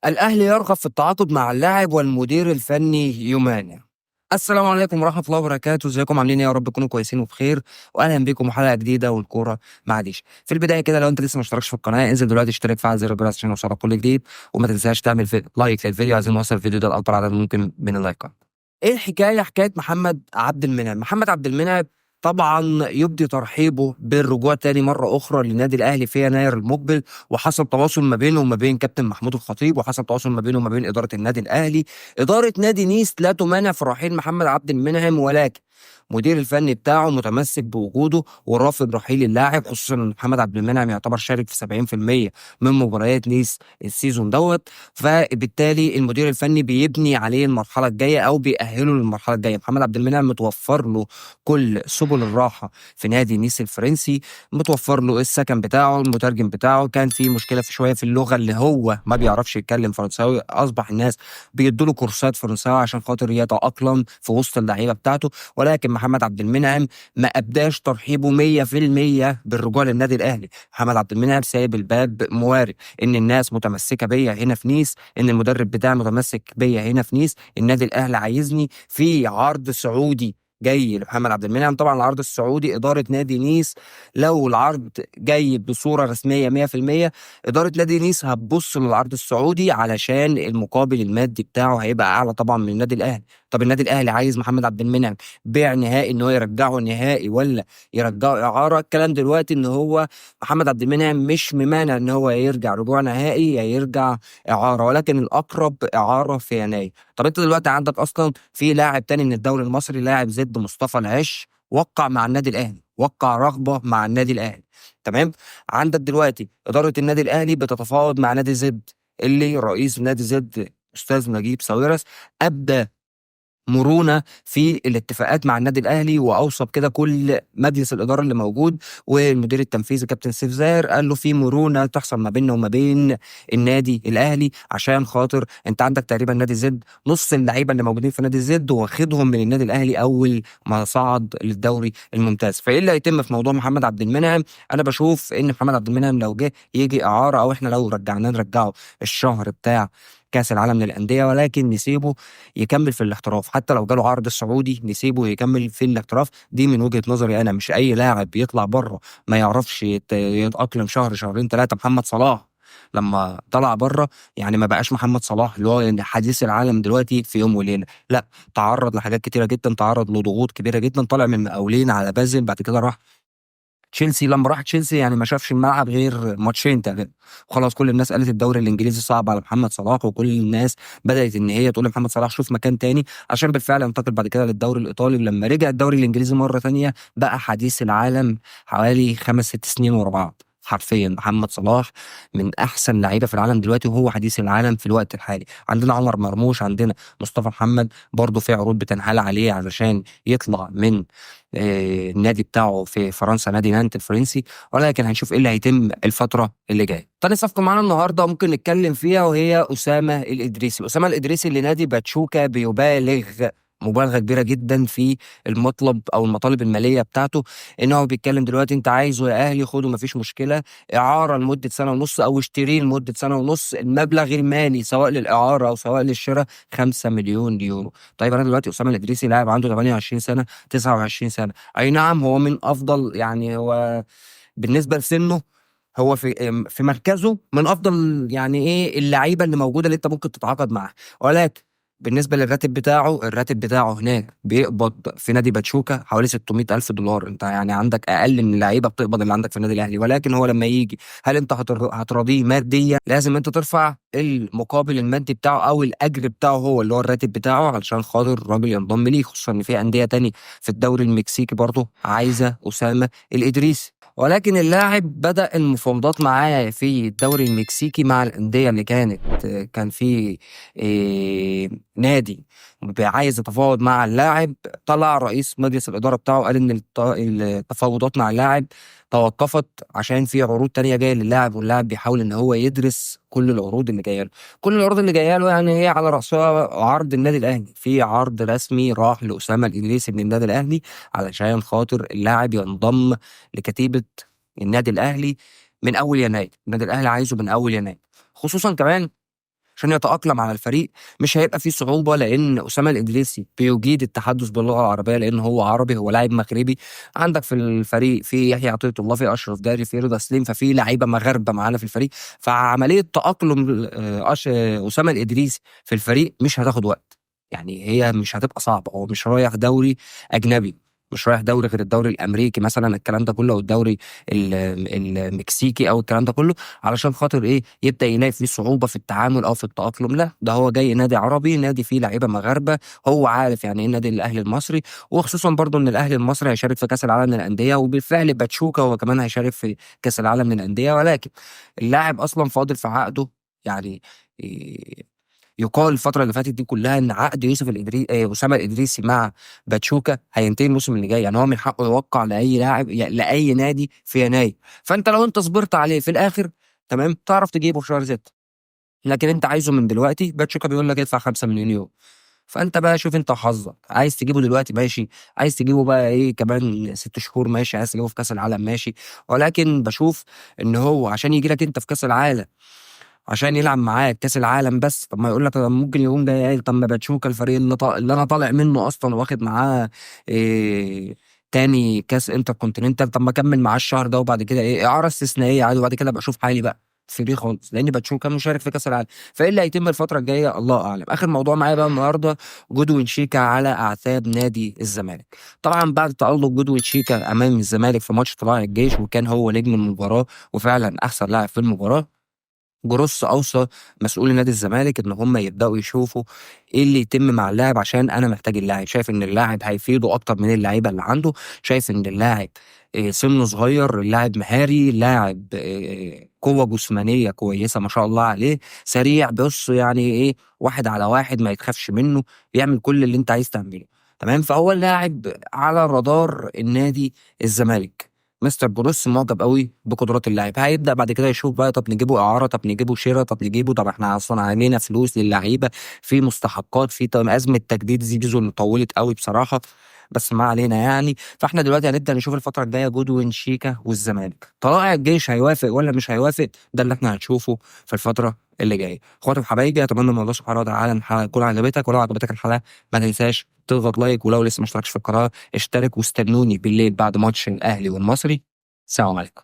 الأهلي يرغب في التعاقد مع اللاعب والمدير الفني يمانع. السلام عليكم ورحمة الله وبركاته، ازيكم عاملين ايه؟ يا رب تكونوا كويسين وبخير، واهلا بيكم حلقة جديدة والكورة معلش. في البداية كده لو انت لسه ما اشتركتش في القناة انزل دلوقتي اشترك، فعل زر الجرس عشان يوصلك كل جديد، وما تنساش تعمل like للفيديو، عايزين نوصل الفيديو ده لأكبر عدد ممكن من اللايكات. ايه الحكاية؟ حكاية محمد عبد المنعم. محمد عبد المنعم طبعا يبدي ترحيبه بالرجوع تاني مرة أخرى للنادي الأهلي في يناير المقبل، وحصل تواصل ما بينه وما بين كابتن محمود الخطيب، وحصل تواصل ما بينه وما بين إدارة النادي الأهلي. إدارة نادي نيس لا تمانع في رحيل محمد عبد المنعم، ولكن مدير الفني بتاعه متمسك بوجوده ورافض رحيل اللاعب، خصوصا ان محمد عبد المنعم يعتبر شارك في 70% من مباريات نيس ال season دوت، فبالتالي المدير الفني بيبني عليه المرحلة الجاية او بيأهله للمرحلة الجاية. محمد عبد المنعم متوفر له كل سبل الراحة في نادي نيس الفرنسي، متوفر له السكن بتاعه، المترجم بتاعه. كان في مشكلة في شوية في اللغة اللي هو ما بيعرفش يتكلم فرنساوي، اصبح الناس بيدوا له كورسات فرنساوي عشان خاطر يتأقلم في وسط اللعيبة بتاعته. ولكن محمد عبد المنعم ما ابداش ترحيبه 100% بالرجوع للنادي الاهلي. محمد عبد المنعم سايب الباب موارب، ان الناس متمسكة بيا هنا في نيس، ان المدرب بتاعي متمسك بيا هنا في نيس، النادي الاهلي عايزني. في عرض سعودي جاي لمحمد عبد المنعم، طبعا العرض السعودي ادارة نادي نيس لو العرض جاي بصورة رسمية 100% ادارة نادي نيس هتبص للعرض السعودي علشان المقابل المادي بتاعه هيبقى اعلى طبعا من النادي الاهلي. طب النادي الاهلي عايز محمد عبد المنعم بيع نهائي، ان هو يرجعه نهائي ولا يرجعه اعاره؟ الكلام دلوقتي ان هو محمد عبد المنعم مش ممانع ان هو يرجع رجوع نهائي يا يرجع اعاره، ولكن الاقرب اعاره في يناير. طب انت دلوقتي عندك اصلا في لاعب تاني من الدوري المصري، لاعب زد مصطفى العش، وقع مع النادي الاهلي، وقع رغبة مع النادي الاهلي، تمام. عندك دلوقتي ادارة النادي الاهلي بتتفاوض مع نادي زد، اللي رئيس نادي زد استاذ نجيب ساويرس ابدى مرونة في الاتفاقات مع النادي الاهلي، واوصى بكده كل مجلس الادارة اللي موجود والمدير التنفيذي كابتن سيف زاهر، قال له في مرونة تحصل ما بيننا وما بين النادي الاهلي عشان خاطر انت عندك تقريبا نادي زد نص اللعيبة اللي موجودين في نادي زد واخدهم من النادي الاهلي اول ما صعد للدوري الممتاز. فايه اللي هيتم في موضوع محمد عبد المنعم؟ انا بشوف ان محمد عبد المنعم لو جه يجي اعاره، او احنا لو رجعناه نرجعه الشهر بتاع كاس العالم للاندية، ولكن نسيبه يكمل في الاحتراف. حتى لو جاله عرض السعودي نسيبه يكمل في الاحتراف. دي من وجهة نظري انا، مش اي لاعب يطلع بره ما يعرفش يتأقلم شهر شهرين ثلاثة. محمد صلاح لما طلع بره يعني ما بقاش محمد صلاح اللي هو حديث العالم دلوقتي في يوم وليلة، لا، تعرض لحاجات كتيرة جدا، تعرض لضغوط كبيرة جدا، طلع من مقاولين على بازل، بعد كده راح تشيلسي. لما راح تشيلسي يعني ما شافش الملعب غير ماتشين تقريبا وخلاص. كل الناس قالت الدوري الانجليزي صعب على محمد صلاح، وكل الناس بدات ان هي تقول لمحمد صلاح شوف مكان تاني، عشان بالفعل انتقل بعد كده للدوري الايطالي. ولما رجع الدوري الانجليزي مرة تانية بقى حديث العالم حوالي 5 6 سنين ورا بعض. حرفيا محمد صلاح من احسن لعيبة في العالم دلوقتي، وهو حديث العالم في الوقت الحالي. عندنا عمر مرموش، عندنا مصطفى محمد برضه في عروض بتنهال عليه علشان يطلع من النادي بتاعه في فرنسا، نادي نانت الفرنسي، ولكن هنشوف ايه اللي هيتم الفترة اللي جاية. تاني صفقة معانا النهارده ممكن نتكلم فيها وهي اسامة الادريسي. اسامة الادريسي اللي نادي باتشوكا بيبالغ مبالغه كبيرة جدا في المطلب او المطالب المالية بتاعته، ان هو بيتكلم دلوقتي انت عايزه يا اهلي خده مفيش مشكلة، اعاره لمدة سنة ونص او اشتريه لمدة سنة ونص، المبلغ المالي سواء للاعاره او سواء للشراء 5 مليون يورو. طيب انا دلوقتي اسامة الادريسي لاعب عنده 28 سنة 29 سنة، اي نعم هو من افضل، يعني هو بالنسبة لسنه هو في مركزه من افضل يعني ايه اللعيبة اللي موجودة اللي انت ممكن تتعاقد معاها، ولكن بالنسبة للراتب بتاعه، الراتب بتاعه هناك بيقبض في نادي باتشوكا حوالي 600 الف دولار. انت يعني عندك اقل من اللعيبة بتقبض اللي عندك في النادي الاهلي، ولكن هو لما يجي هل انت هتراضيه ماديا؟ لازم انت ترفع المقابل المادي بتاعه او الاجر بتاعه هو اللي هو الراتب بتاعه علشان خاطر الراجل ينضم ليه، خصوصا ان في اندية تاني في الدوري المكسيكي برضه عايزه اسامة الادريسي. ولكن اللاعب بدأ المفاوضات معاه في الدوري المكسيكي مع الأندية اللي كان في نادي عايز يتفاوض مع اللاعب. طلع رئيس مجلس الإدارة بتاعه قال إن التفاوضات مع اللاعب توقفت عشان في عروض تانية جاية للاعب، واللاعب بيحاول إن هو يدرس كل العروض اللي جاية له. كل العروض اللي جاية له يعني هي على رأسها عرض النادي الأهلي، في عرض رسمي راح لأسامة الإدريسي من النادي الأهلي علشان خاطر اللاعب ينضم لكتيبة النادي الأهلي من أول يناير. النادي الأهلي عايزه من أول يناير، خصوصا كمان عشان يتأقلم على الفريق، مش هيبقى فيه صعوبة، لأن أسامة الإدريسي بيجيد التحدث باللغة العربية لأن هو عربي، هو لاعب مغربي. عندك في الفريق في يحيى عطية الله، في أشرف داري، في رضا سليم، ففي لعيبة مغاربة معانا في الفريق. فعملية تأقلم أسامة الإدريسي في الفريق مش هتاخد وقت، يعني هي مش هتبقى صعبة. هو مش رايح دوري أجنبي، مش رايح دوري غير الدوري الامريكي مثلا الكلام ده كله، او الدوري المكسيكي او الكلام ده كله، علشان خاطر ايه يبدا يلاقي فيه صعوبة في التعامل او في التاقلم. لا، ده هو جاي نادي عربي، نادي فيه لعيبة مغاربة، هو عارف يعني ايه النادي الاهلي المصري، وخصوصا برضو ان الاهلي المصري هيشارك في كاس العالم للاندية، وبالفعل باتشوكا هو كمان هيشارك في كاس العالم للاندية. ولكن اللاعب اصلا فاضل في عقده، يعني يقال الفترة اللي فاتت دي كلها إن عقد يوسف الإدريسي أسامة الإدريسي مع باتشوكا هينتهي الموسم اللي جاي، يعني هو من حقه يوقع لأي لاعب لأي نادي في يناير. فأنت لو أنت صبرت عليه في الآخر تمام تعرف تجيبه في شهر 6، لكن أنت عايزه من دلوقتي، باتشوكا بيقول لك ادفع 5 مليون يورو. فأنت بقى شوف أنت وحظك، عايز تجيبه دلوقتي ماشي، عايز تجيبه بقى إيه كمان 6 شهور ماشي، عايز تجيبه في كأس العالم ماشي. ولكن بشوف إن هو عشان يجي لك أنت في كأس العالم، عشان يلعب معاك كاس العالم بس، طب ما يقول لك ممكن يقوم جاي قايل طب ما باتشوكا الفريق اللي انا طالع منه اصلا واخد معاه إيه تاني كاس انتر كونتيننتال، طب ما اكمل معاه الشهر ده وبعد كده ايه اعاره استثنائية عادي، وبعد كده ابقى اشوف حالي بقى free خالص، لان باتشوكا مشارك في كاس العالم. فايه اللي هيتم الفترة الجاية الله اعلم. اخر موضوع معايا بقى النهارده جودوين شيكا على اعتاب نادي الزمالك. طبعا بعد تالق جودوين شيكا امام الزمالك في ماتش طلائع الجيش، وكان هو نجم المباراة وفعلا احسن لاعب في المباراة، جروس اوصى مسؤول نادي الزمالك ان هم يبداوا يشوفوا ايه اللي يتم مع اللاعب، عشان انا محتاج اللاعب، شايف ان اللاعب هيفيده اكتر من اللعيبة اللي عنده، شايف ان اللاعب سنة صغير، اللاعب مهاري، لاعب قوة جسمانيه كويسة ما شاء الله عليه، سريع، بص يعني ايه 1 على 1 ما يتخافش منه، بيعمل كل اللي انت عايز تعمله تمام. فهو اللاعب على رادار النادي الزمالك. مستر جروس معجب قوي بقدرات اللاعب، هيبدا بعد كده يشوف بقى طب نجيبه اعاره، طب نجيبه شراء، طب نجيبه، طب احنا اصلا علينا فلوس للعيبة، في مستحقات، في ازمة تجديد زيزو اللي طولت قوي بصراحة، بس ما علينا يعني. فاحنا دلوقتي هنبدا نشوف الفترة الجاية جودوين شيكا والزمالك، طلائع الجيش هيوافق ولا مش هيوافق، ده اللي احنا هنشوفه في الفترة اللي جاية. اخواتي وحبايبي، اتمنى من الله سبحانه وتعالى ان الحلقة تكون عجبتك، ولو عجبتك الحلقة ما تنساش تضغط like، ولو لسه ما اشتركتش في القناة اشترك، واستنوني بالليل بعد ماتش الاهلي والمصري. السلام عليكم.